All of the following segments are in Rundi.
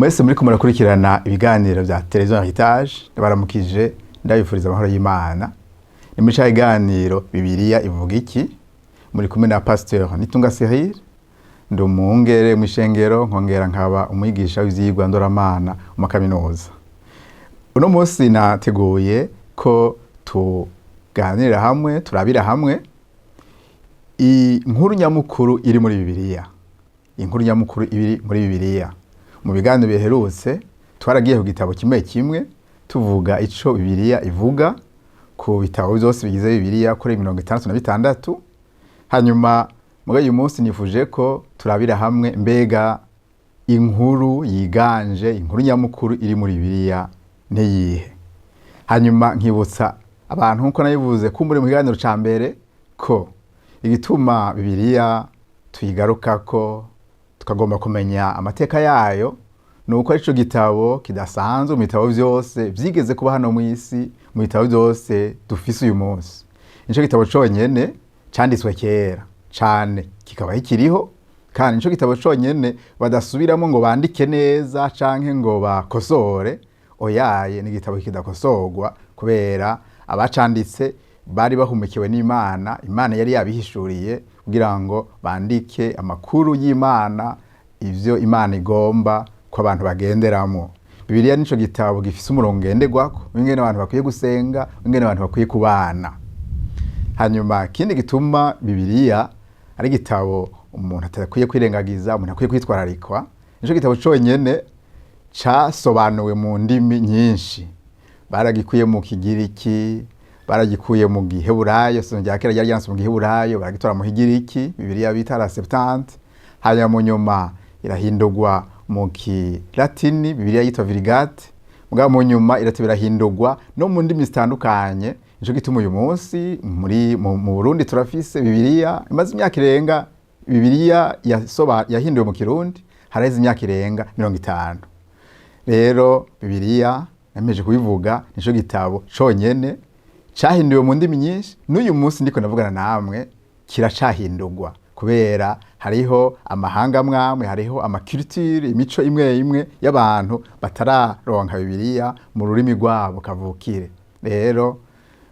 Mwese muriko murakurikirana ibiganiro vya Televiziyo Heritage, ndabaramukije, ndabifuriza amahoro y'Imana. Ni muri ca kiganiro "Bibiliya ivuga iki?" Muri kumwe na Pasteur Nitunga Cyril. Ndi umwungere mw'ishengero, nkongera nkaba umwigisha w'ivyigwa ndoramana mu makaminuza. Uno munsi nateguye ko tuganirira hamwe, turabira hamwe inkuru nyamukuru iri muri Bibiliya. Inkuru nyamukuru iri muri Bibiliya. Mu biganiro biherutse twaragiye ku gitabo kimwe kimwe, tuvuga ico Bibiliya ivuga ku bitabo vyose bigize Bibiliya kuri 66. Hanyuma mugabo uyu munsi nifuje ko turabira hamwe mbega inkuru yiganje, inkuru nyamukuru iri muri Bibiliya niyihe? Hanyuma nkibutsa abantu, nkuko nabivuze kumbure mu kiganiro ca mbere, ko igituma Bibiliya tuyigarukako, tukagomba kumenya amateka yayo, ni uko arico gitabo kidasanzwe mu bitabo vyose vyigeze kuba hano mw'isi. Mu bitabo vyose dufise uyu munsi, nico gitabo conyene canditswe kera cane kikaba kikiriho, kandi nico gitabo conyene badasubiramo ngo bandike neza canke ngo bakosore. Oyaye, ni igitabo kidakosorwa kubera abacanditse bari bahumekewe n'Imana. Imana yari yabihishuriye kugira ngo bandike amakuru y'Imana, ivyo Imana igomba ko abantu bagenderamo. Bibiliya nico gitabo gifise umurongo ngenderwako w'ingene abantu bakwiye gusenga, w'ingene abantu bakwiye kubana. Hanyuma ikindi gituma Bibiliya ari igitabo umuntu atakwiye kwirengagiza, umuntu akwiye kwitwararikwa, nico gitabo conyene casobanuwe mu ndimi nyinshi. Baragikuye mu Kigiriki, baragikuye mu Giheburayo. Isezerano rya kera ryari ryanditswe mu Giheburayo, baragitora mu Kigiriki, Bibiliya bita la Septante. Hanyuma mu nyuma irahindurwa mu Kilatini, Bibiliya yitwa Vulgate. Mugabo mu nyuma irateba irahindurwa no mu ndimi zitandukanye. Nico gituma uyu munsi muri mu Burundi turafise Bibiliya imaze imyaka irenga, Bibiliya yahinduwe mu Kirundi haraheze imyaka irenga 50. Rero Bibiliya, nameje kubivuga, nico gitabo conyene cahinduwe mu ndimi nyinshi. N'uyu munsi ndiko ndavugana namwe kiracahindurwa, kubera hariho amahanga amwamwe, hariho ama culture, imico imwe imwe y'abantu batararonka Bibiliya mu rurimi rwabo kavukire. Rero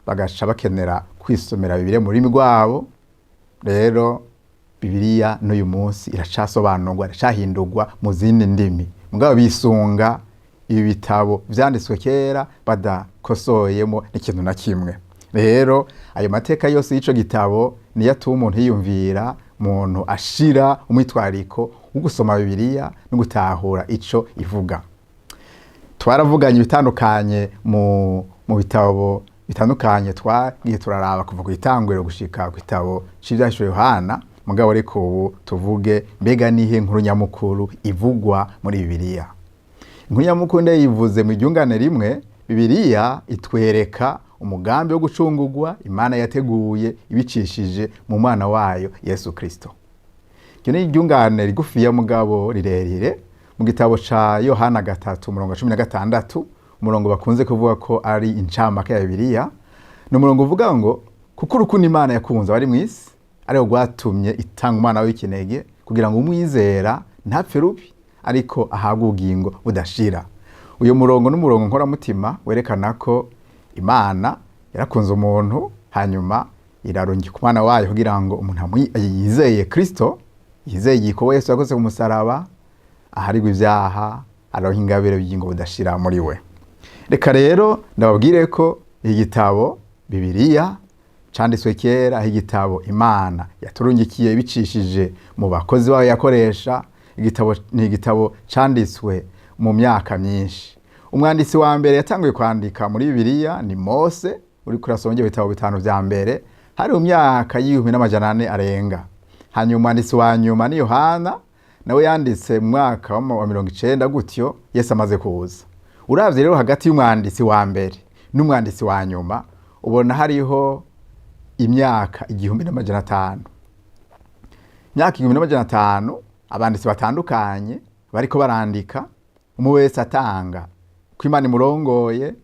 bagaca bakenera kwisomera Bibiliya mu rurimi rwabo. Rero Bibiliya n'uyu munsi iracasobanurwa, iracahindurwa mu zindi ndimi, mugabo bisunga ibi bitabo vyanditswe kera badakosoyemo n'ikintu na kimwe. Rero ayo mateka yose y'ico gitabo niyo atuma umuntu yiyumvira, umuntu ashira umwitwariko wo gusoma Bibiliya no gutahura ico ivuga. Twaravuganye ibitandukanye mu bitabo bitandukanye twagiye turaraba kuva ku itanguriro gushika ku gitabo c'Ivyahishuriwe Yohana. Mugabo reka ubu tuvuge mbega nihe nkuru nyamukuru ivugwa muri Bibiliya. Inkuru nyamukuru ndayivuze mu ryungane rimwe: Bibiliya itwereka umugambi wo gucungurwa Imana yateguye ibicishije mu mwana wayo Yesu Kristo. Iryo ni iryungane rigufiya mugabo rirerire. Mu gitabo ca Yohana 3 umurongo wa 16, umurongo bakunze kuvuga ko ari incamake ya Bibiliya, ni umurongo uvuga ngo: "Kuko urukundo Imana yakunze abari mw'isi ariho rwatumye itanga umwana w'ikinege, kugira ngo umwizera ntapfe rubi, ariko ahabwe ubugingo budashira." Uyu murongo n'umurongo nkoramutima werekana ko Imana yarakunze umuntu, hanyuma irarungika umwana wayo kugira ngo umuntu yizeye Kristo, yizeye igikorwa Yesu yakoze ku musaraba, aharirwa ivyaha, aronka ingabire y'ubugingo budashira muri we. Reka rero ndababwire ko igitabo Bibiliya canditswe kera, igitabo Imana yaturungikiye bicishije mu bakozi bayo yakoresha, igitabo ni igitabo canditswe mu myaka myinshi. Umwanditsi wa mbere yatanguye kwandika muri Bibiliya ni Mose. Uri kurasoma ibyo bitabo bitanu vya mbere, hari mu myaka y'1400 arenga. Hanyuma umwanditsi wa nyuma ni Yohana, nawe yanditse mu mwaka wa 90 gutyo Yesu amaze kuza. Uravye rero hagati y'umwanditsi wa mbere n'umwanditsi wa nyuma, ubona hariho imyaka 1500. Imyaka 1500 abanditsi batandukanye bariko barandika, umwe wese atanga ko Imana imurongoye,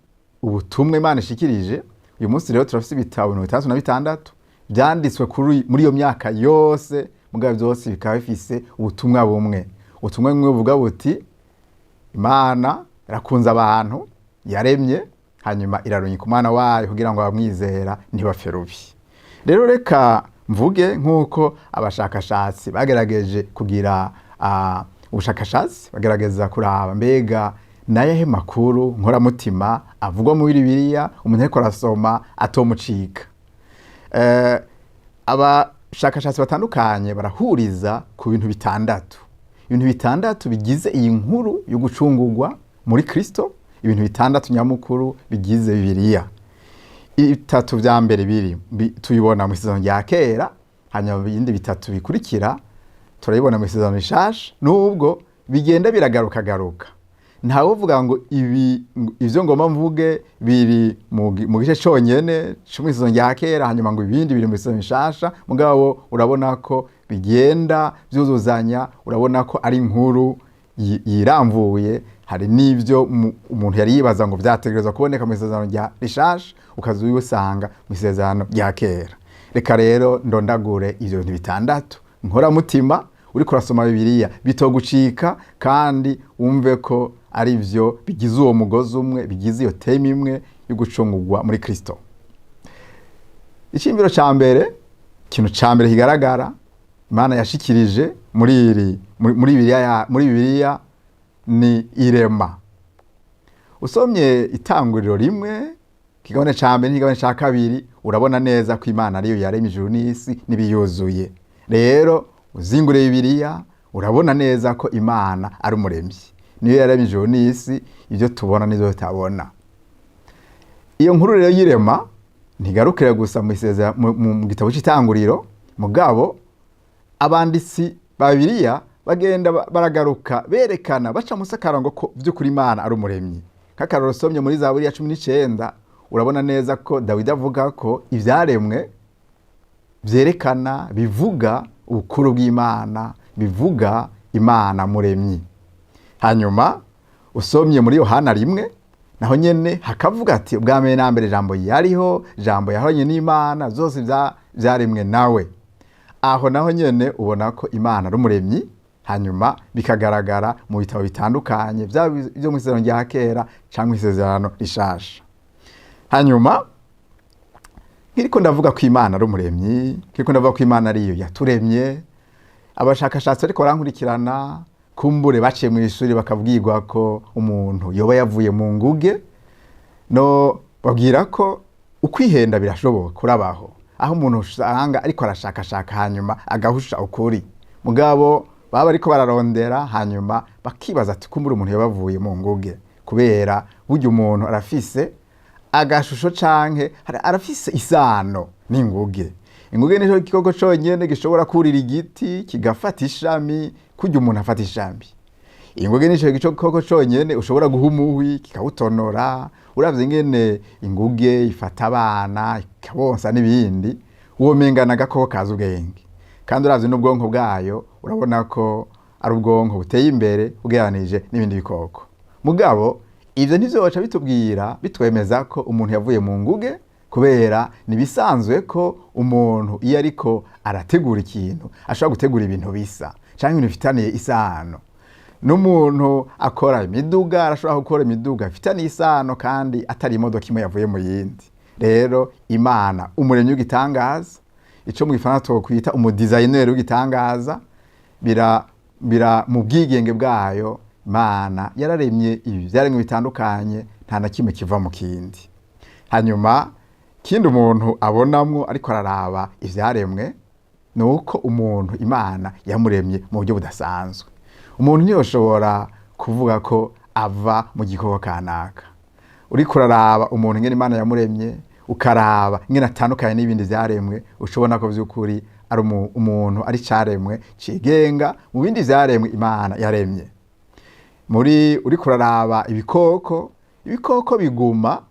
ubutumwa Imana ishikirije. Uyu munsi rero turafise ibitabo 66 vyanditswe muri iyo myaka yose, mugabo vyose bikaba bifise ubutumwa bumwe. Ubutumwa bumwe buvuga buti: Imana irakunze abantu yaremye, hanyuma irarungika umwana wayo kugira ngo abamwizera ntibapfe rubi. Rero reka mvuge nk'uko abashakashatsi bagerageje kugira ubushakashatsi, bagerageza kuraba mbega nayahe makuru nkoramutima avugwa muri Bibiliya umuntu ariko arasoma atomucika. Abashakashatsi batandukanye barahuriza ku bintu bitandatu, ibintu bitandatu bigize iyi nkuru yo gucungurwa muri Kristo, ibintu bitandatu nyamukuru bigize Bibiliya. Bitatu vya mbere biri tubibona mu Isezerano rya Kera, hanyuma ibindi bitatu bikurikira turabibona mu Isezerano Rishasha, nubwo bigenda biragarukagaruka. Ntawuvuga ngo ibi ivyo ngomba mvuge biri mu gice conyene co mu Isezerano rya Kera, hanyuma ngo ibindi biri mu Isezerano Rishasha. Mugabo urabona ko bigenda vyuzuzanya, urabona ko ari inkuru yiramvuye. Hari n'ivyo umuntu yari yibaza ngo vyategerezwa kuboneka mu Isezerano rya Rishasha, ukaza ubisanga mu Isezerano rya Kera. Reka rero ndondagure ivyo bintu bitandatu nkoramutima uriko urasoma Bibiliya bitogucika, kandi wumve ko ari vyo bigize uwo mugozi umwe, bigize iyo teme imwe yo gucungurwa muri Kristo. Iciyumviro ca mbere, ikintu ca mbere kigaragara Imana yashikirije muri Bibiliya ni irema. Usomye Itanguriro 1, ikigabane ca mbere n'ikigabane ca kabiri, urabona neza ko Imana ariyo yaremye ijuru n'isi n'ibiyuzuye. Rero uzingure Bibiliya urabona neza ko Imana ari umuremyi, niyo yaremye ijuru n'isi, ibyo tubona n'ibyo tutabona. Iyo nkuru rero y'irema ntigarukira gusa mu gitabo c'Itanguriro, mugabo abanditsi ba Bibiliya bagenda baragaruka berekana baca musi akarango ko vy'ukuri Imana ari umuremyi. Nk'akarorero usomye muri Zaburi ya 19, urabona neza ko Dawidi avuga ko ivyaremwe vyerekana, bivuga ubukuru bw'Imana, bivuga Imana muremyi. Hanyuma usomye muri Yohana 1, naho nyene hakavuga ati ubwa mbere na mbere Jambo yariho, Jambo yahoranye n'Imana, zose vyaremwe nawe. Aho naho nyene ubona ko Imana ari umuremyi, hanyuma bikagaragara mu bitabo bitandukanye, vyaba ivyo mu Isezerano rya Kera canke mu Isezerano Rishasha. Hanyuma nkiriko ndavuga ko Imana ari umuremyi, nkiriko ndavuga ko Imana ariyo yaturemye, abashakashatsi ariko barankurikirana kumbure baciye mu ishuri bakabwirwa ko umuntu yoba yavuye mu nguge, no babwira ko ukwihenda birashoboka kurabaho, aho umuntu usanga ariko arashakashaka hanyuma agahusha ukuri. Mugabo baba ariko bararondera hanyuma bakibaza ati kumbure umuntu yabavuye mu nguge, kubera burya umuntu arafise agashusho canke arafise isano n'inguge. Inguge nico gikoko conyene gishobora kurira igiti kigafata ishami kurya umuntu afata ishami. Inguge nico gikoko conyene ushobora guha umuhwi kikawutonora. Uravye ingene inguge ifata abana ikabonsa n'ibindi, womenga n'agakoko kazi ubwenge. Kandi uravye n'ubwonko bwayo urabona ko ari ubwonko buteye imbere ugereranije n'ibindi bikoko. Mugabo ivyo ntivyoca bitubwira bitwemeza ko umuntu yavuye mu nguge, kubera nibisanzwe ko umuntu iyo ariko arategura ikintu ashobora gutegura ibintu bisa canke ibintu bifitaniye isano. N'umuntu akora imiduga arashobora gukora imiduga ifitaniye isano kandi atari imodoka imwe yavuye mu yindi. Rero Imana umuremyi w'igitangaza, ico mu gifaransa twokwita umudizayineri w'igitangaza, bira mu bwigenge bwayo Imana yararemye ivyaremwe bitandukanye, nta na kimwe kiva mu kindi. Hanyuma kindi umuntu abonamwo ariko araraba ivyaremwe nuko umuntu Imana yamuremye mu buryo budasanzwe. Umuntu ntiyoshobora kuvuga ko ava mu gikoko kanaka. Uriko uraraba umuntu ingene Imana yamuremye, ukaraba ingene atandukanye n'ibindi vyaremwe, ushobona ko vy'ukuri ari umuntu ari caremwe cigenga mu bindi vyaremwe Imana yaremye. Muri uriko uraraba ibikoko, ibikoko biguma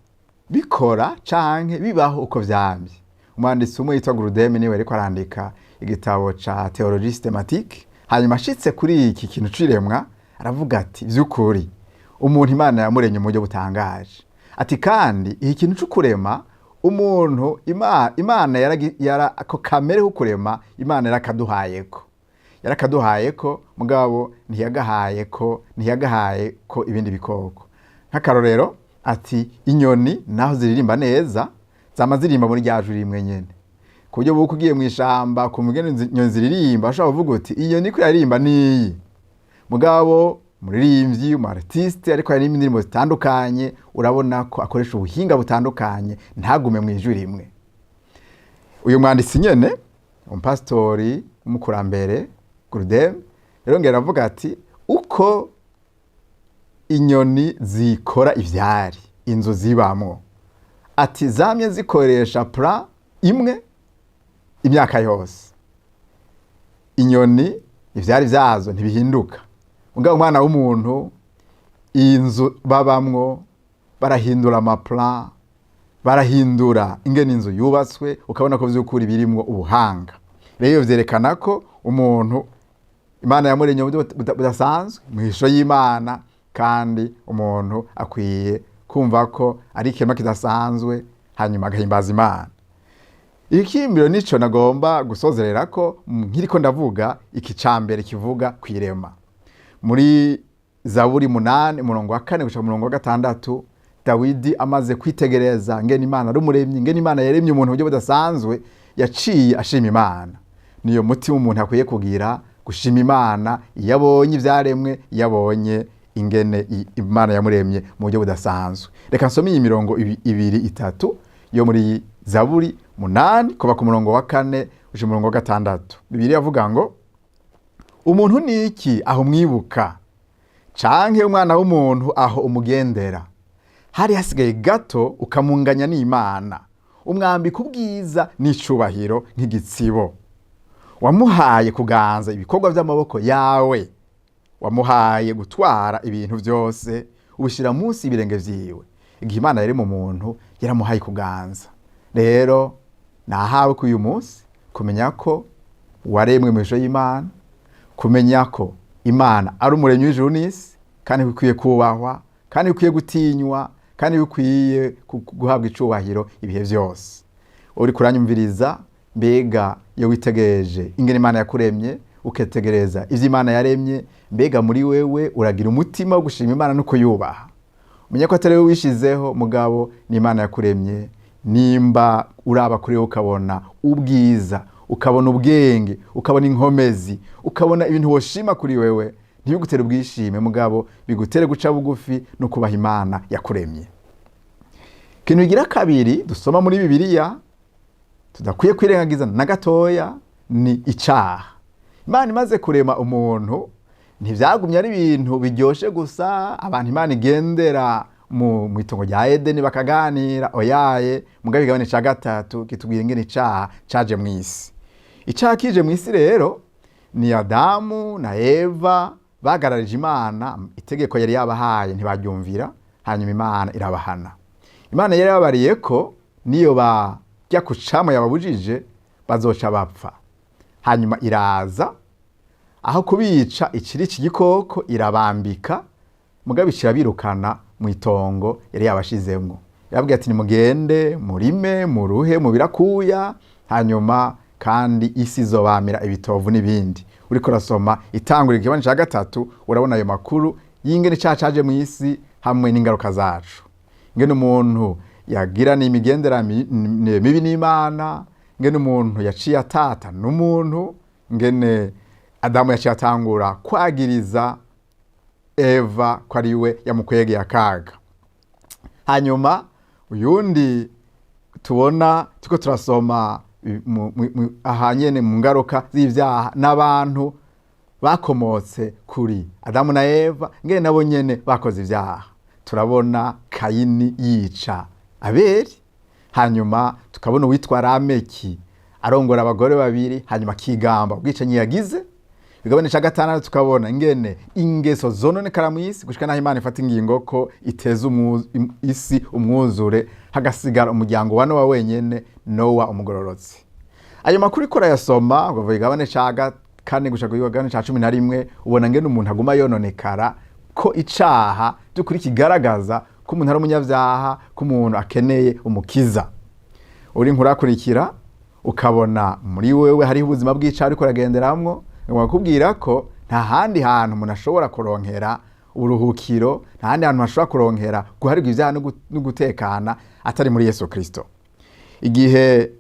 bikora canke bibaho uko vyamye. Umwanditsi umwe yitwa Grudem niwe ariko arandika igitabo ca Théologie systématique, hanyuma ashitse kuri iki kintu c'iremwa aravuga ati vy'ukuri umuntu Imana yamuremye mu buryo butangaje. Ati kandi iki kintu c'ukurema umuntu Imana yara ako kamere ko kurema Imana yarakaduhayeko. Yarakaduhaye ko, mugabo ntiyagahaye ko ibindi bikoko. Nk'akarorero, ati inyoni naho ziririmba neza, zama ziririmba muri rya jwi rimwe nyene, ku buryo buko ugiye mw'ishamba ku mugeni inyoni ziririmba, ushobora kuvuga uti inyoni ko iraririmba niyi. Mugabo umuririmbyi, umu artiste, ariko hari n'indirimbo zitandukanye, urabona ko akoresha ubuhinga butandukanye, ntagume mu ijwi rimwe. Uyu mwanditsi nyene, umupasitori w'umukurambere Grudem, yarongera aravuga ati uko inyoni zikora ivyari, inzu zibamwo, ati zamye zikoresha plan imwe imyaka yose. Inyoni ivyari vyazo ntibihinduka. Mugabo umwana w'umuntu, inzu babamwo barahindura ama plan, barahindura ingene inzu yubatswe, ukabona ko vy'ukuri birimwo ubuhanga. Rero vyerekana ko umuntu Imana yamuremye mu buryo budasanzwe, mw'ishusho y'Imana, kandi umuntu akwiye kumva ko ari ikiremwa kidasanzwe, hanyuma agahimbaza Imana. Ikimbiro nico nagomba gusozerera ko nkiriko ndavuga iki ca mbere kivuga kwirema. Muri Zaburi 8 umurongo wa 4 gushika umurongo wa 6, Dawidi amaze kwitegereza ngene Imana ari umuremyi, ngene Imana yaremye umuntu mu buryo budasanzwe, yaciye ashima Imana. Niyo mutima umuntu akwiye kugira, gushima Imana iyo abonye ivyaremwe, iyo abonye ingene Imana yamuremye mu buryo budasanzwe. Reka nsome iyi mirongo ibiri itatu yo muri Zaburi 8, kuva ku murongo wa 4 gushika umurongo wa 6. Bibiliya ivuga ngo umuntu ni iki aho mwibuka, canke umwana w'umuntu aho umugendera? Hari hasigaye gato ukamunganya n'Imana, umwambika ubwiza n'icubahiro nk'igitsibo. Wamuhaye kuganza ibikorwa vy'amaboko yawe, wamuhaye gutwara ibintu vyose, ubishira munsi y'ibirenge vyiwe. Igihe Imana yari mu muntu, yaramuhaye kuganza. Rero nahawe ko uyu munsi kumenya ko waremwe mu ishusho y'Imana, kumenya ko Imana ari umuremyi w'ijuru n'isi, kandi bikwiye kubahwa, kandi bikwiye gutinywa, kandi bikwiye guhabwa icubahiro ibihe vyose. Uri kuranyumviriza, mbega iyo witegereje ingene Imana yakuremye, uketegereza ivyo Imana yaremye, mbega muri wewe uragira umutima wo gushima Imana no kuyubaha? Umenye ko atari wewe wishizeho, mugabo ni Imana yakuremye. Nimba uraba kuri wewe ukabona ubwiza, ukabona ubwenge, ukabona inkomezi, ukabona ibintu woshima kuri wewe, ntibigutere ubwishime, mugabo bigutere guca bugufi no kubaha Imana yakuremye. Ikintu kigira kabiri dusoma muri Bibiliya tudakwiye kwirengagiza na gatoya ni icaha. Imana imaze kurema umuntu, ntivyagumye ari ibintu biryoshe gusa, abantu Imana igendera mu itongo rya Edeni bakaganira, oyaye. Mugabo igabane ca gatatu kitubwira ingene icaha caje mw'isi. Icaha kije mw'isi rero ni Adamu na Eva bagararije Imana, itegeko yari yabahaye ntibaryumvira, hanyuma Imana irabahana. Imana yari yababariye ko niyo bajya ku camwa yababujije bazoca bapfa. Hanyuma iraza aho kubica ikiri iki gikoko irabambika, mugabo ikirabirukana mu itongo yari yabashizemwo. Yarababwiye ati nimugende murime, muruhe, mubirakuya, hanyuma kandi isi izobamira ibitovu n'ibindi. Uriko urasoma itanguriro igabane ca 3, urabona ayo makuru y'ingene icaha caje mw'isi hamwe n'ingaruka zacu. Ingene umuntu yagirana imigenderanire mibi n'Imana, ingene umuntu yaciye atata n'umuntu, ingene Adamu yaciye atangura kwagiriza Eva ko ari we yamukwegeye akaga. Hanyuma uyundi tubona turiko turasoma aha nyene mu ngaruka z'ivyaha n'abantu bakomotse kuri Adamu na Eva, ngene nabo nyene bakoze ivyaha. Turabona Kayini yica Abeli, hanyuma tukabona uwitwa Lameki arongora abagore babiri, hanyuma akigamba ubwicanyi yagize. Igabane ca 6 tukabona ingene ingeso zononekara mw'isi, gushika naho Imana ifata ingingo ko iteza isi umwuzure, hagasigara umuryango wa Nowa wenyene, Nowa umugororotsi. Ayo makuru uriko urayasoma kuva igabane ca 4 gushika ku kigabane ca 11, ubona ngene umuntu aguma yononekara, ko icaha by'ukuri kigaragaza ko umuntu ari umunyavyaha, ko umuntu akeneye umukiza. Uri nkurakurikira ukabona muri wewe hariho ubuzima bw'icaha uriko uragenderamwo. Ngomba kukubwira ko nta handi hantu umuntu ashobora kuronkera uburuhukiro, nta handi hantu ashobora kuronkera guharirwa ivyaha no gutekana atari muri Yesu Kristo. Igihe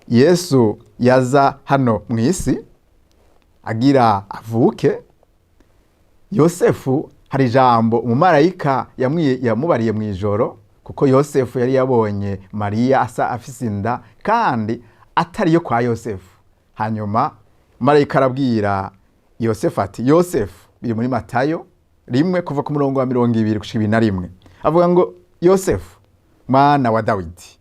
Yesu yaza hano mu isi agira avuke, Yosefu hari ijambo umumarayika yamubariye mu ijoro, kuko Yosefu yari yabonye Mariya asa afise inda kandi atari yo kwa Yosefu. Hanyuma marayika arabwira Yosefu ati: "Yosefu", biri muri Matayo 1 kuva ku murongo wa 20 gushika 21, avuga ngo: "Yosefu mwana wa Dawidi,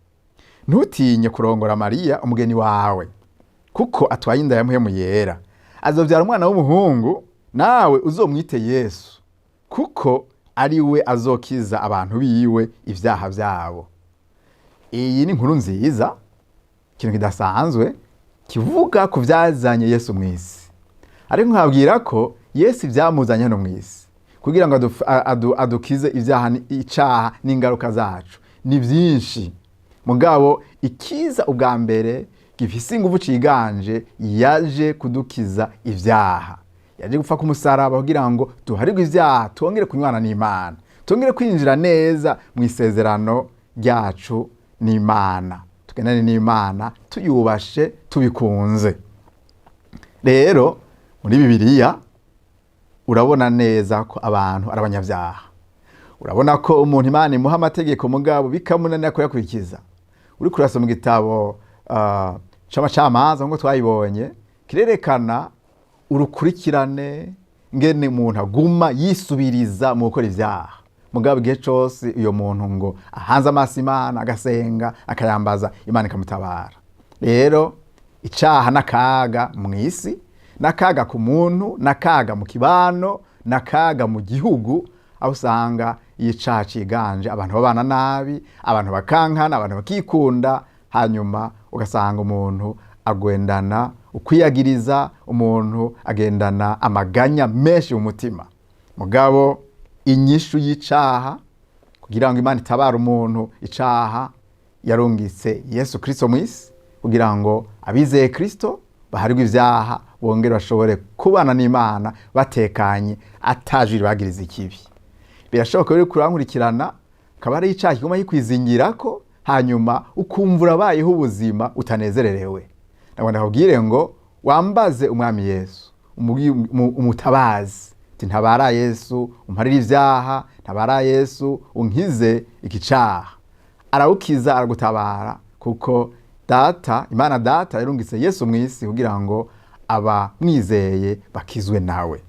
ntutinye kurongora Mariya umugeni wawe, kuko atwaye inda ya Mpwemu Yera. Azovyara umwana w'umuhungu, nawe uzomwite Yesu, kuko ari we azokiza abantu biwe ivyaha vyabo." Iyi ni inkuru nziza, ikintu kidasanzwe kivuga ku vyazanye Yesu mw'isi. Ariko nkabwira ko Yesu ivyamuzanye hano mw'isi kugira ngo adukize ivyaha, icaha n'ingaruka zacu ni vyinshi. Mugabo ikiza ubwa mbere gifise inguvu ciganje, yaje kudukiza ivyaha, yaje gupfa ku musaraba kugira ngo duharirwe ivyaha, twongere kunywana n'Imana, twongere kwinjira neza mu isezerano ryacu n'Imana, tugendane n'Imana tuyubashe tubikunze. Rero muri Bibiliya urabona neza ko abantu ari abanyabyaha. Urabona ko umuntu Imana imuha amategeko, mugabo bikamunanira kuyakurikiza. Uriko urasoma igitabo c'Abacamanza nk'uko twayibonye, kirerekana urukurikirane ngene umuntu aguma yisubiriza mu gukora ivyaha, mugabo igihe cose uyo muntu ngo ahanze amaso Imana, agasenga, akayambaza, Imana ikamutabara. Rero icaha n'akaga mw'isi, n'akaga ku muntu, n'akaga mu kibano, n'akaga mu gihugu, aho usanga iyo icaha ciganje abantu babana nabi, abantu bakankana, abantu bakikunda. Hanyuma ugasanga umuntu agendana ukwiyagiriza, umuntu agendana amaganya menshi mu mutima. Mugabo inyishu y'icaha, kugira ngo Imana itabare umuntu icaha, yarungitse Yesu Kristo mw'isi kugira ngo abizeye Kristo baharirwe ivyaha, bongere bashobore kubana n'Imana batekanye, atajwi bagiriza ikibi. Birashoboka rero kurankurikirana akaba ari icaha kiguma kikwizingirako, hanyuma ukumva urabayeho ubuzima utanezererewe. Ntabwo ndakubwire ngo wambaze Umwami Yesu, umutabazi uti: "Ntabara Yesu, umparire ivyaha, ntabara Yesu, unkize iki caha." Arawukiza, aragutabara, kuko Data, Imana Data yarungitse Yesu mw'isi kugira ngo abamwizeye bakizwe nawe.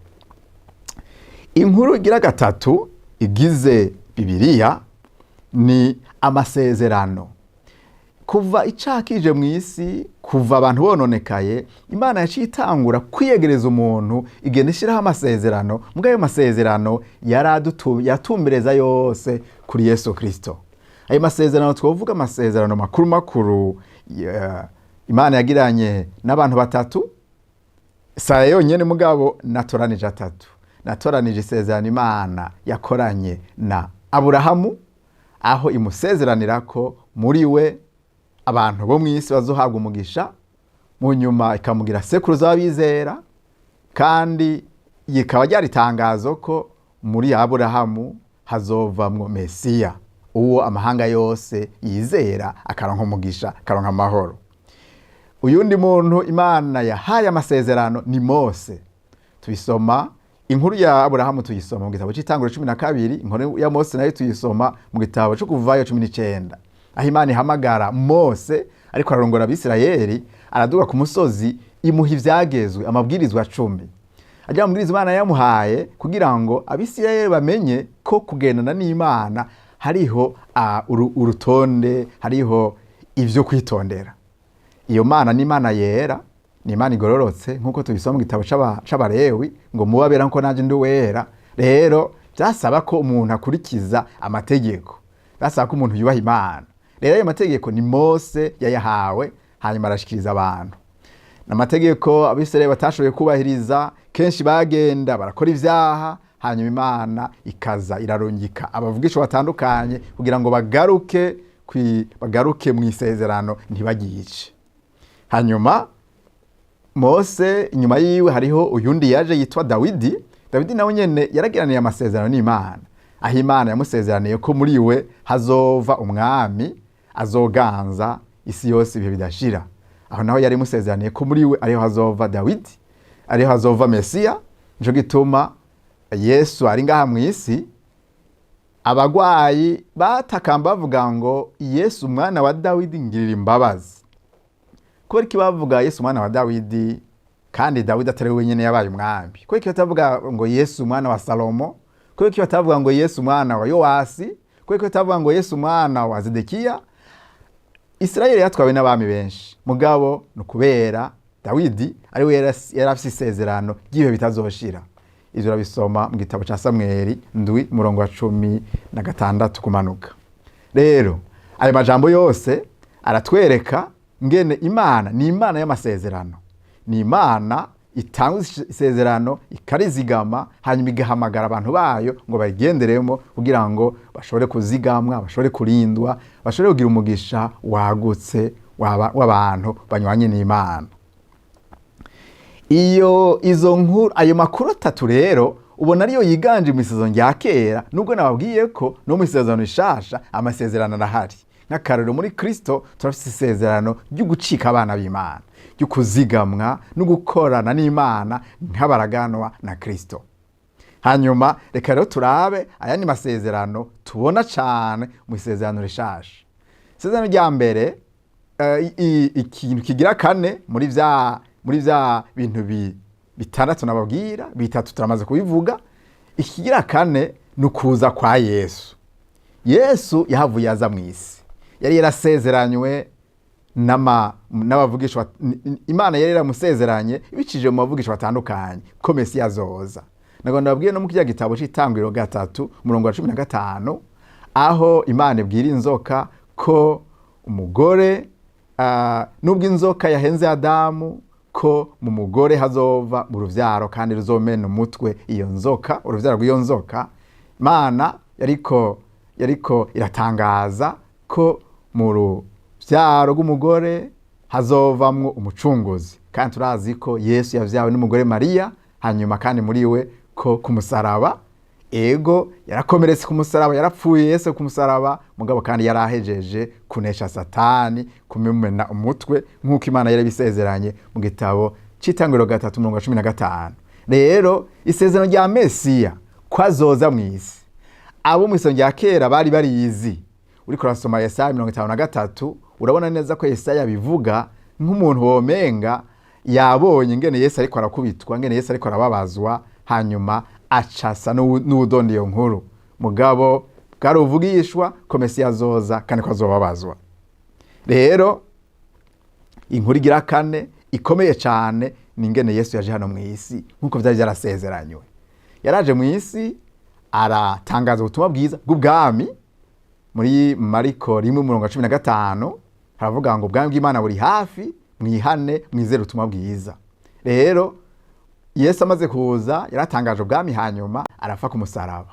Inkuru igira gatatu igize Bibiliya ni amasezerano. Kuva icaha kije mw'isi, kuva abantu bononekaye, Imana yaciye itangura kwiyegereza umuntu, igenda ishiraho amasezerano. Mbwa ayo masezerano yatumbereza yose kuri Yesu Kristo. Ayo masezerano, twovuga amasezerano makuru makuru Imana yagiranye n'abantu batatu, saya yonyene, mugabo natoranije atatu. Natoranije isezerano Imana yakoranye na Aburahamu, aho imusezeranira ko muri we abantu bo mw'isi bazohabwa umugisha, mu nyuma ikamugira sekuruza w'abizera, kandi rikaba ryari itangazo ko muri Aburahamu hazovamwo Mesiya, uwo amahanga yose yizera akaronka umugisha, akaronka amahoro. Uyundi muntu Imana yahaye amasezerano ni Mose. Tubisoma, inkuru ya Aburahamu tuyisoma mu gitabo c'Itanguriro 12, inkuru ya Mose nayo tuyisoma mu gitabo co Kuvayo 19, aho Imana ihamagara Mose ariko ararongora Abisirayeli, araduga ku musozi, imuha ivyagezwe, amabwirizwa 10. Ajya amabwiriza Imana yamuhaye kugira ngo Abisirayeli bamenye ko kugendana n'Imana hariho urutonde, hariho ivyo kwitondera. Iyo Mana ni Imana yera, ni Imana igororotse, nk'uko tubisoma mu gitabo c'Abarewi ngo: "Mube abera nkuko nanje ndi uwera." Rero byasaba ko umuntu akurikiza amategeko, byasaba ko umuntu yubaha Imana. Rero ayo mategeko ni Mose yayahawe, hanyuma arashikiriza abantu. N'amategeko Abisirayeli batashoboye kubahiriza, kenshi bagenda barakora ivyaha, hanyuma Imana ikaza irarungika abavugisha batandukanye kugira ngo bagaruke mu isezerano, ntibagice. Hanyuma Mose inyuma yiwe hariho uyundi yaje yitwa Dawidi. Dawidi nawe nyene yaragiraniye amasezerano n'Imana, aho Imana yamusezeraniye ko muri we hazova umwami azoganza isi yose ibihe bidashira. Aho naho yari musezeraniye ko muri we ariho hazova Dawidi, ariho hazova Mesiya. Nico gituma Yesu ari ngaha mu isi, abagwayi batakamba bavuga ngo: "Yesu umwana wa Dawidi, ngirira imbabazi." Kubera iki bavuga Yesu umwana wa Dawidi kandi Dawidi atari we wenyine yabaye umwami? Kubera iki batavuga ngo Yesu umwana wa Salomo? Kubera iki batavuga ngo Yesu umwana wa Yowasi? Kubera iki batavuga ngo Yesu umwana wa Zedekiya? Isirayeli yatwawe n'abami benshi, mugabo ni ukubera Dawidi ari we yari afise isezerano ry'ibihe bitazoshira. Ivyo urabisoma mu gitabo ca Samweli 7, umurongo wa 16 kumanuka. Rero ayo majambo yose aratwereka ngene Imana ni Imana y'amasezerano, ni Imana itanga isezerano ikarizigama, hanyuma igahamagara abantu bayo ngo bayigenderemo kugira ngo bashobore kuzigamwa, bashobore kurindwa, bashobore kugira umugisha wagutse w'abantu banywanye n'Imana. Iyo izo nkuru, ayo makuru atatu rero ubona ariyo yiganje mu Isezerano rya Kera, nubwo nababwiye ko no mu Isezerano Rishasha amasezerano arahari. Nk'akarorero, muri Kristo turafise isezerano ryo gucika abana b'Imana, ryo kuzigamwa no gukorana n'Imana nk'abaraganwa na Kristo. Hanyuma reka rero turabe ayandi masezerano tubona cane mu Isezerano Rishasha. Isezerano rya mbere, ikintu kigira kane muri vya bintu bitandatu nababwira, bitatu turamaze kubivuga. Ikigira kane ni ukuza kwa Yesu. Yesu yahavuye aza mu isi, yari yarasezeranywe n'abavugisha. Imana yari yaramusezeranye ibicishije mu bavugisha batandukanye ko Mesiya azoza. Nagomba ndababwiye no mu kirya gitabo c'Itanguriro 3, umurongo wa 15, aho Imana ibwira inzoka ko umugore, nubwo inzoka yahenze Adamu, ko mu mugore hazova mu ruvyaro kandi ruzomena umutwe iyo nzoka, uruvyaro rw'iyo nzoka. Imana yariko iratangaza ko mu ruvyaro rw'umugore hazovamwo umucunguzi, kandi turazi ko Yesu yavyawe n'umugore Mariya. Hanyuma kandi muri we ko ku musaraba, ego, yarakomeretse ku musaraba, yarapfuye Yesu ku musaraba, mugabo kandi yarahejeje kunesha Satani, kumumena umutwe nk'uko Imana yari bisezeranye mu gitabo c'Itanguriro 3, umurongo wa 15. Rero isezerano rya Mesiya ko azoza mu isi, abo mu Isezerano rya Kera bari barizi. Uriko urasoma Yesaya 53, urabona neza ko Yesaya bivuga nk'umuntu womenga yabonye ingene Yesu ariko arakubitwa, ingene Yesu ariko arababazwa, hanyuma acasa n'uwudonda iyo nkuru. Mugabo bwari uvugishwa ko Mesiya azoza kandi ko azobabazwa. Rero inkuru igira kane ikomeye cyane ni ingene Yesu yaje hano mu isi nk'uko vyari vyarasezeranywe. Yaraje mu isi, aratangaza ubutumwa bwiza bw'ubwami. Muri Mariko 1, umurongo wa 15, haravuga ngo: "Ubwami bw'Imana buri hafi, mwihane mwizere ubutumwa bwiza." Rero Yesu amaze kuza yaratangaje ubwami, hanyuma arapfa ku musaraba.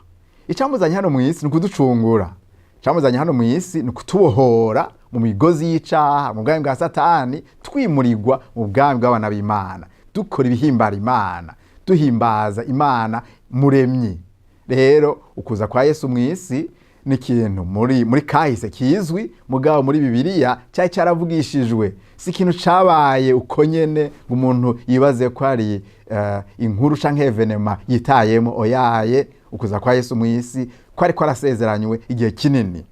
Icamuzanye hano mu isi ni ukuducungura, icamuzanye hano mu isi ni ukutubohora mu migozi y'icaha, mu bwami bwa Satani, twimurirwa mu bwami bw'abana b'Imana, dukora ibihimbara Imana, duhimbaza Imana muremyi. Rero ukuza kwa Yesu mu isi ni ikintu muri kahise kizwi, mugabo muri Bibiliya cyari cyaravugishijwe. Si ikintu cabaye uko nyene ngo umuntu yibaze ko ari inkuru canke événement yitayemo. Oyaye, ukuza kwa Yesu mu isi kwari kwarasezeranywe igihe kinini.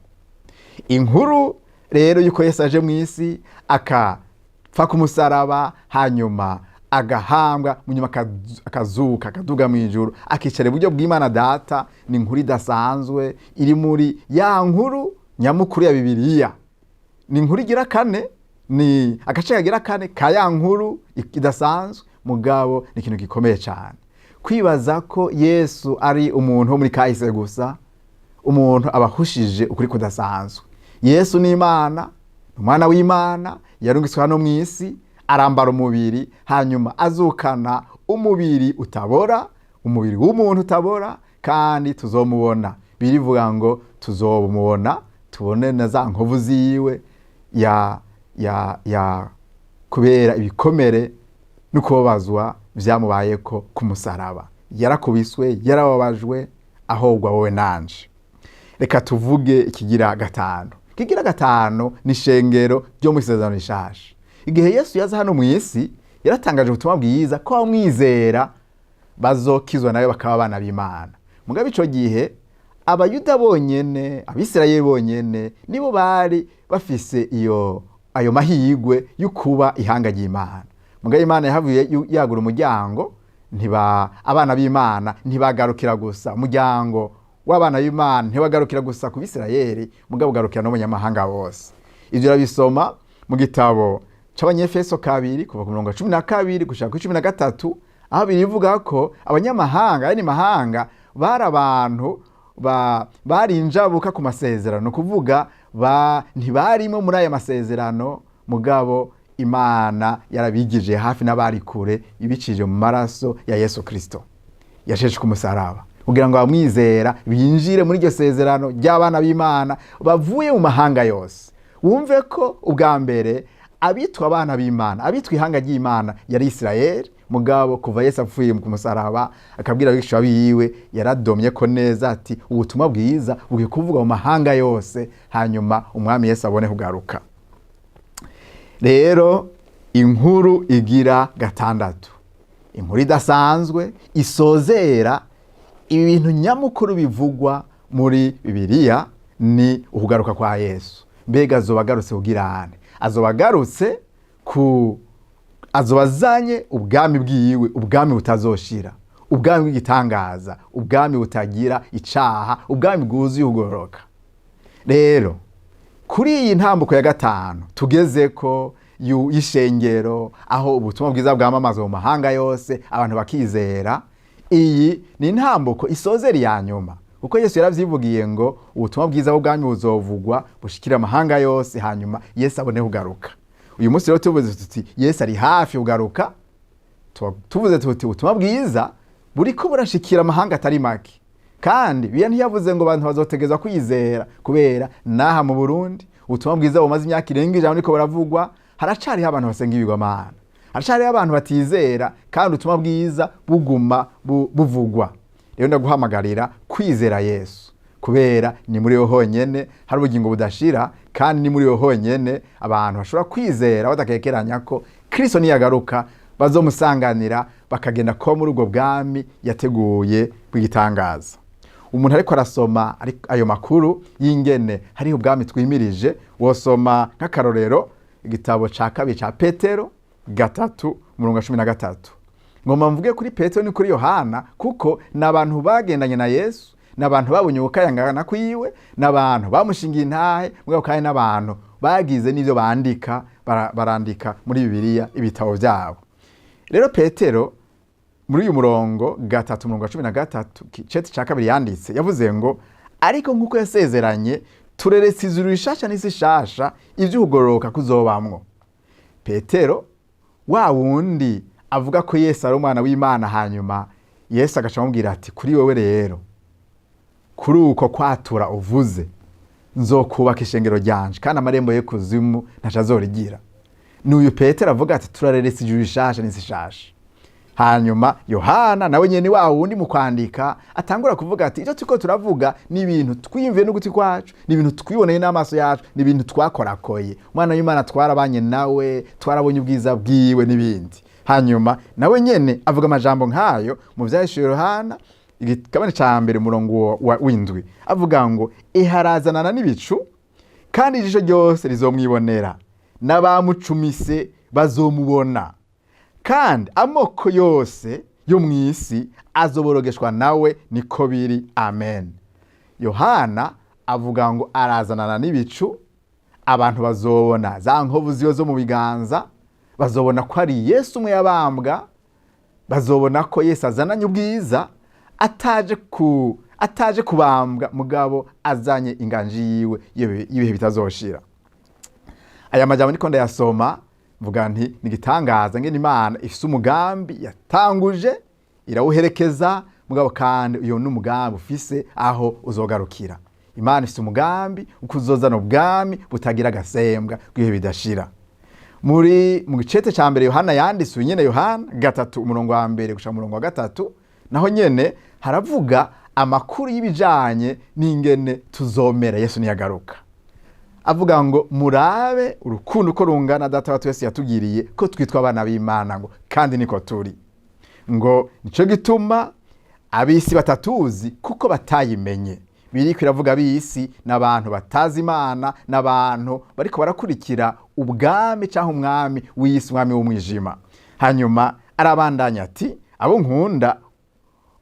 Inkuru rero yuko Yesu aje mu isi, akapfa ku musaraba, hanyuma agahambwa, mu nyuma akazuka, akaduga mu ijuru, akicara iburyo bw'Imana Data, ni inkuru idasanzwe iri muri ya nkuru nyamukuru ya Bibiliya. Ni inkuru igira kane, ni agace kagira kane ka ya nkuru idasanzwe, mugabo ni ikintu gikomeye cyane. Kwibaza ko Yesu ari umuntu wo muri kahise gusa, umuntu aba ahushije ukuri kudasanzwe. Yesu ni Imana, ni umwana w'Imana yarungitswe hano mu isi, arambara umubiri, hanyuma azukana umubiri utabora, umubiri w'umuntu utabora, kandi tuzomubona. Birivuga ngo tuzomubona, tubone na za nkovu ziwe ya ya ya kubera ibikomere. no kubabazwa vyamubayeko ku musaraba. Yarakubiswe, yarababajwe, ahogwa wowe nanje. Reka tuvuge ikigira gatanu. Ikigira gatanu ni ishengero ryo mu Isezerano Rishasha. Igihe Yesu yaza hano mu isi, yaratangaje ubutumwa bwiza ko abamwizera bazokizwa nawe bakaba abana b'Imana. Mugabo ico gihe Abayuda bonyene, Abisirayeli bonyene nibo bari bafise iyo ayo mahirwe yo kuba ihanga ry'Imana. Mugabo Imana yahavuye yagura umuryango, ntiba abana b'Imana ntibagarukira gusa umuryango w'abana b'Imana, ntibagarukira gusa ku Bisirayeli, mugabo ugarukira no mu banyamahanga bose. Ivyo urabisoma mu gitabo c'Abanyefeso 2, kuva ku murongo wa 12 gushika kuri 13, aho birivuga ko abanyamahanga, ayandi mahanga, bari abantu bari injabuka ku masezerano, kuvuga ntibarimo muri aya masezerano, mugabo Imana yarabigije hafi n'abari kure ibicije mu maraso ya Yesu Kristo yasheshe ku musaraba, kugira ngo abamwizera binjire muri iryo sezerano ry'abana b'Imana bavuye mu mahanga yose. Wumve ko ubwa mbere abitwa abana b'Imana, abitwa ihanga ry'Imana yari Isirayeli, mugabo kuva Yesu apfuye ku musaraba akabwira abigishwa biwe, yaradomye ko neza ati ubutumwa bwiza bugiye kuvuga mu mahanga yose, hanyuma umwami Yesu abone kugaruka. Rero inkuru igira gatandatu, inkuru idasanzwe isozera ibintu nyamukuru bivugwa muri Bibiliya, ni ukugaruka kwa Yesu. Mbega azoba agarutse kugira ane? Azoba agarutse ku azoba azanye ubwami bwiwe, ubwami butazoshira, ubwami bw'igitangaza, ubwami butagira icaha, ubwami bwuzuye ugororoka. Rero kuri iyi ntambuko ya gatanu tugeze ko y'ishengero, aho ubutumwa bwiza bwamamazwa mu mahanga yose abantu bakizera, iyi ni intambuko isozera iya nyuma, kuko Yesu yaravyivugiye ngo ubutumwa bwiza bw'ubwami buzovugwa bushikira amahanga yose, hanyuma Yesu abone kugaruka. Uyu munsi rero tuvuze tuti Yesu ari hafi kugaruka, tuvuze tuti ubutumwa bwiza buriko burashikira amahanga atari make. Kandi Bibiliya ntiyavuze ngo abantu bazotegezwa kwizera, kubera naha mu Burundi ubutumwa bwiza bumaze imyaka irenga 100 buriko buravugwa, haracariho abantu basenga ibigwamana, haracariho abantu batizera, kandi ubutumwa bwiza buguma buvugwa. Rero ndaguhamagarira kwizera Yesu, kubera ni muri we honyene hari ubugingo budashira, kandi ni muri we honyene abantu bashobora kwizera badakekeranya ko Kristo niyagaruka bazomusanganira bakagenda kuba muri ubwo bwami yateguye bw'igitangaza. Umuntu ariko arasoma ayo makuru y'ingene hariho ubwami twimirije, wosoma nk'akarorero igitabo ca 2 ca Petero 3 umurongo wa 13. Ngomba mvuge kuri Petero ni kuri Yohana, kuko ni abantu bagendanye na Yesu, ni abantu babonye ubukayangana kwiwe, ni abantu bamushingiye intahe, mugabo kandi n'abantu bagize n'ivyo bandika, barandika muri Bibiliya ibitabo vyabo. Rero Petero muri uyu murongo 3 umurongo wa 13 cete ca 2 yanditse, yavuze ngo ariko nk'uko yasezeranye tureretse ijuru rishasha n'isi shasha ivy'ukugororoka kuzobamwo. Petero wa wundi avuga ko Yesu ari umwana w'Imana, hanyuma Yesu agaca amubwira ati kuri wewe rero, kuri uko kwatura uvuze, nzokubaka ishengero ryanje kandi amarembo y'ikuzimu ntaco azorigira. N'uyu Petero avuga ati turareretse ijuru rishasha n'isi shasha. Hanyuma Yohana nawe nyene wa wundi mu kwandika atangura kuvuga ati icyo turiko turavuga ni ibintu twiyumviye n'ugutwi kwacu, ni ibintu twiboneye n'amaso yacu, ni ibintu twakorakoye. Umwana w'Imana twarabanye nawe, twarabonye ubwiza bwiwe n'ibindi. Hanyuma nawe nyene avuga amajambo nkayo mu Vyahishuriwe Yohana igikabane ca mbere umurongo w'indwi, avuga ngo iharazanana n'ibicu kandi ijisho ryose rizomwibonera, n'abamucumise bazomubona, kandi amoko yose yo mw'isi azoborogeshwa nawe, niko biri. Amen. Yohana avuga ngo arazanana n'ibicu, abantu bazobona za nkovu ziwe zo mu biganza, bazobona ko ari Yesu umwe yabambwa, bazobona ko Yesu azananye ubwiza, ataje kubambwa, mugabo azanye inganji yiwe y'ibihe bitazoshira. Aya majambo niko ndayasoma mvuga nti ni igitangaza ngene Imana ifise umugambi yatanguje irawuherekeza, mugabo kandi uyo ni umugambi ufise aho uzogarukira. Imana ifise umugambi ukuzozana ubwami butagira agasembwa bw'ibihe bidashira. Muri mu gicete cya mbere Yohana yanditse, uyu nyene Yohana 3 umurongo wa 1 gushika umurongo wa 3, naho nyene haravuga amakuru y'ibijanye n'ingene tuzomera Yesu niyagaruka. Avuga ngo murabe urukundo uko rungana Data wa twese yatugiriye, ko twitwa abana b'Imana, ngo kandi niko turi. Ngo nico gituma ab'isi batatuzi, kuko batayimenye. Biriko iravuga ab'isi n'abantu batazi Imana, n'abantu bariko barakurikira ubwami cyangwa umwami w'isi, umwami w'umwijima. Hanyuma arabandanya ati abo nkunda,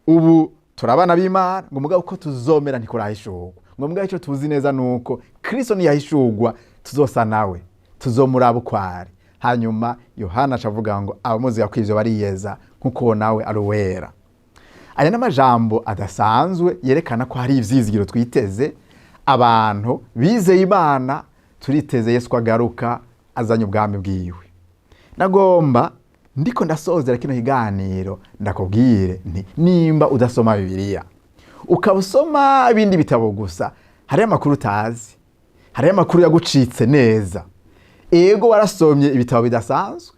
ubu turabana b'Imana, ngo mugabo uko tuzomera ntikurahishurwa. Ngo mugabo icyo tuzi neza nuko Kristo niyahishurwa tuzosa nawe, tuzomuraba uko ari. Hanyuma Yohana acavuga ngo abamuzi ko ivyo bariyeza nkuko nawe ari uwera. Aya n'amajambo adasanzwe yerekana ko hari ivyizigiro twiteze. Abantu bizeye Imana turiteze Yesu agaruka azanye ubwami bwiwe. Nagomba ndiko ndasozera kino kiganiro ndakubwire nti nimba udasoma Bibiliya, ukaba usoma ibindi bitabo gusa, hariyo amakuru utazi, hariyo amakuru yagucitse neza. Ego, warasomye ibitabo bidasanzwe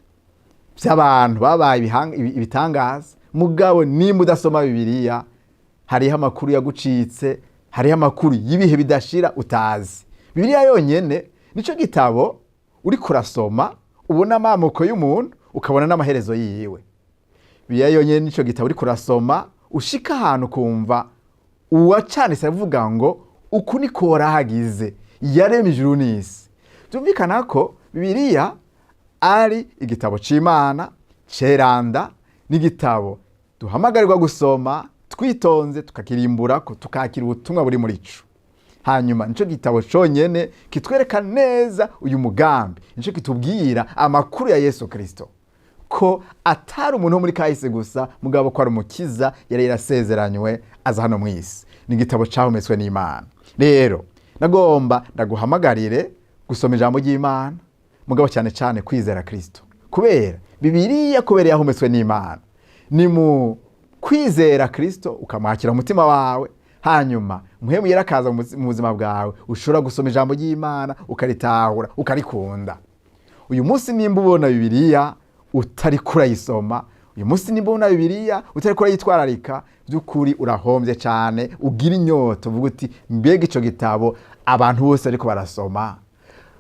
by'abantu babaye ibitangaza, mugabo nimba udasoma Bibiliya hariho amakuru yagucitse, hariho amakuru y'ibihe bidashira utazi. Bibiliya yonyene nico gitabo uriko urasoma ubona amamuko y'umuntu, ukabona n'amaherezo yiwe. Bibiliya yonyene nico gitabo uriko urasoma ushika ahantu ukumva uwacanditse avuga ngo uku niko warahagize yaremye ijuru n'isi. Byumvikana ko Bibiliya ari igitabo c'Imana ceranda, n'igitabo duhamagarirwa gusoma twitonze, tukakirimburako, tukakira ubutumwa buri muri co. Hanyuma nico gitabo conyene kitwereka neza uyu mugambi, nico kitubwira amakuru ya Yesu Kristo, ko atari umuntu wo muri kahise gusa, mugabo ko ari umukiza yari yarasezeranywe aza hano mw'isi. Ni igitabo cahumetswe n'Imana. Rero nagomba ndaguhamagarire gusoma ijambo ry'Imana, mugabo cyane cyane kwizera Kristo, kubera Bibiliya, kubera yahumetswe n'Imana. Ni mu kwizera Kristo ukamwakira umutima wawe, hanyuma Mpwemu Yera akaza mu buzima bwawe, ushobora gusoma ijambo ry'Imana ukaritahura, ukarikunda. Uyu munsi nimba ubona Bibiliya utariko urayisoma, uyu munsi nimba ubona Bibiliya utariko urayitwararika, by'ukuri urahombye cyane. Ugira inyota, uvuga uti mbega ico gitabo abantu bose ariko barasoma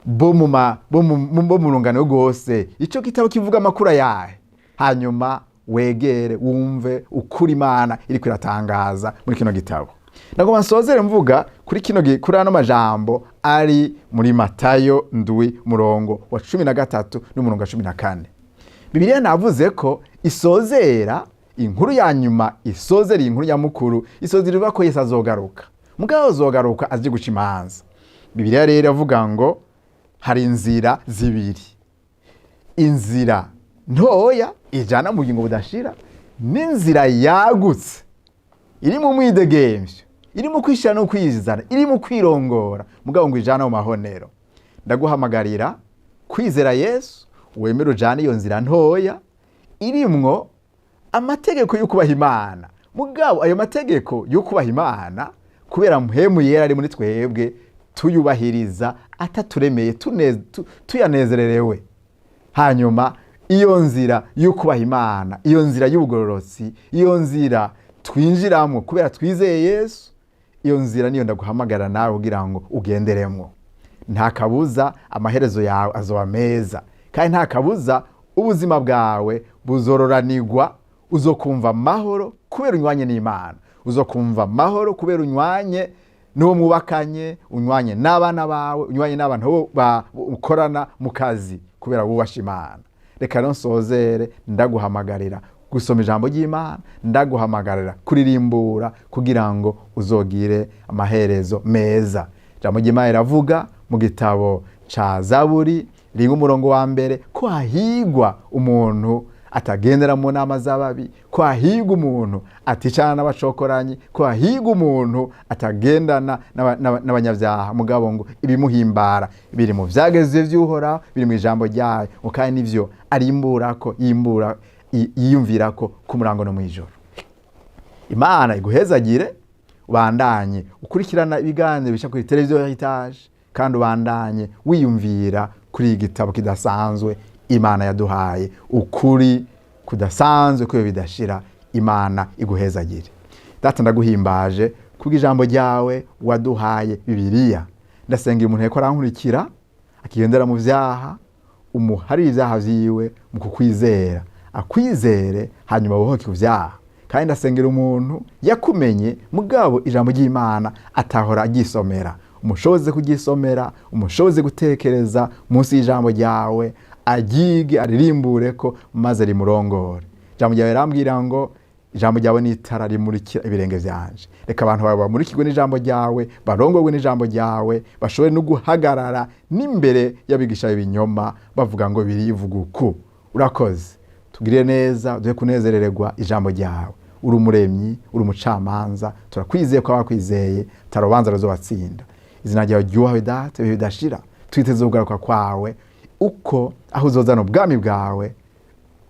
bo mu rungano rwose, ico gitabo kivuga amakuru ayahe? Hanyuma wegere wumve ukuri Imana iriko iratangaza muri kino gitabo. Nagomba nsozere mvuga kuri kino kuri ano majambo ari muri Matayo 7 murongo wa 13 n'umurongo wa 14. Bibiliya navuze ko isozera inkuru ya nyuma, isozera inkuru nyamukuru, isozera ivuga ko Yesu azogaruka. Mugabo azogaruka aje guca imanza. Bibiliya rero iravuga ngo hari inzira zibiri, inzira ntoya ijana mu bugingo budashira, n'inzira yagutse iri mu mwidegemvyo, iri mu kwishira no kwizana, iri mu kwirongora, mugabo ngo ijana mu mahonero. Ndaguhamagarira kwizera Yesu, wemere ujane iyo nzira ntoya irimwo amategeko yo kubaha Imana. Mugabo ayo mategeko yo kubaha Imana, kubera Mpwemu Yera ari muri twebwe, tuyubahiriza ataturemeye, tuyanezererewe. Hanyuma iyo nzira yo kubaha Imana, iyo nzira y'ubugororotsi, iyo nzira twinjiramo kubera twizeye Yesu, iyo nzira niyo ndaguhamagara nawe kugira ngo ugenderemwo. Nta kabuza amaherezo yawe azoba meza, kandi nta kabuza ubuzima bwawe buzororanirwa. Uzokumva amahoro kubera unywanye n'Imana, uzokumva amahoro kubera unywanye n'uwo mwubakanye, unywanye n'abana bawe, unywanye n'abantu ukorana mu kazi, kubera wubasha Imana. Reka rero nsozere ndaguhamagarira gusoma ijambo ry'Imana, ndaguhamagarira kuririmbura kugira ngo uzogire amaherezo meza. Ijambo ry'Imana riravuga mu gitabo ca Zaburi 1 umurongo wa 1 ko hahigwa umuntu atagendera mu nama z'ababi, ko hahigwa umuntu aticana n'abacokoranyi, ko hahigwa umuntu atagendana n'abanyabyaha, mugabo ngo ibimuhimbara biri mu vyagezwe vy'Uhoraho, biri mu ijambo ryayo, ngo kandi nivyo arimburako, yimbura, yiyumvirako ku murango no mw'ijoro. Imana iguhezagire, ubandanye ukurikirana ibiganiro bica kuri televiziyo ya Heritage, kandi ubandanye wiyumvira kuri iki gitabo kidasanzwe. Imana yaduhaye ukuri kudasanzwe kuyo bidashira. Imana iguhezagire. Data, ndaguhimbaje kubw'ijambo ryawe waduhaye, Bibiliya. Ndasengera umuntu yariko arankurikira akigendera mu vyaha, umuharire ivyaha vyiwe mu kukwizera, akwizere hanyuma abohoke ku vyaha. Kandi ndasengera umuntu yakumenye mugabo ijambo ry'Imana atahora aryisomera, umushoboze kuryisomera, umushoboze gutekereza munsi y'ijambo ryawe, aryige, aririmbure ko maze rimurongore. Ijambo ryawe rambwira ngo ijambo ryawe ni itara rimurikira ibirenge vyanje. Reka abantu bawe bamurikirwe n'ijambo ryawe, barongorwe n'ijambo ryawe, bashobore no guhagarara n'imbere y'abigisha b'ibinyoma bavuga ngo birivuga uku. Urakoze, tugirire neza, duhe kunezerererwa ijambo ryawe. Uri umuremyi, uri umucamanza, turakwizeye ko abakwizeye tarubanza ruzobatsinda. Izina ryawe ryubahwe, Data, ibihe bidashira. Twiteze kugaruka kwawe, uko aho uzozana ubwami bwawe,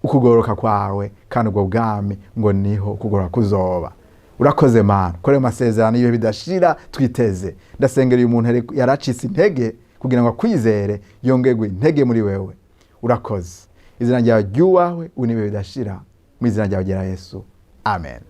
ukugororoka kwawe, kandi ubwo bwami ngo niho ukugororoka kuzoba. Urakoze Mana kore amasezerano y'ibihe bidashira twiteze. Ndasengera uyu muntu yaracitse intege kugira ngo akwizere, yongerwe intege muri wewe. Urakoze, izina ryawe ryubahwe ubu n'ibihe bidashira, mu izina ryawe rya Yesu, amen.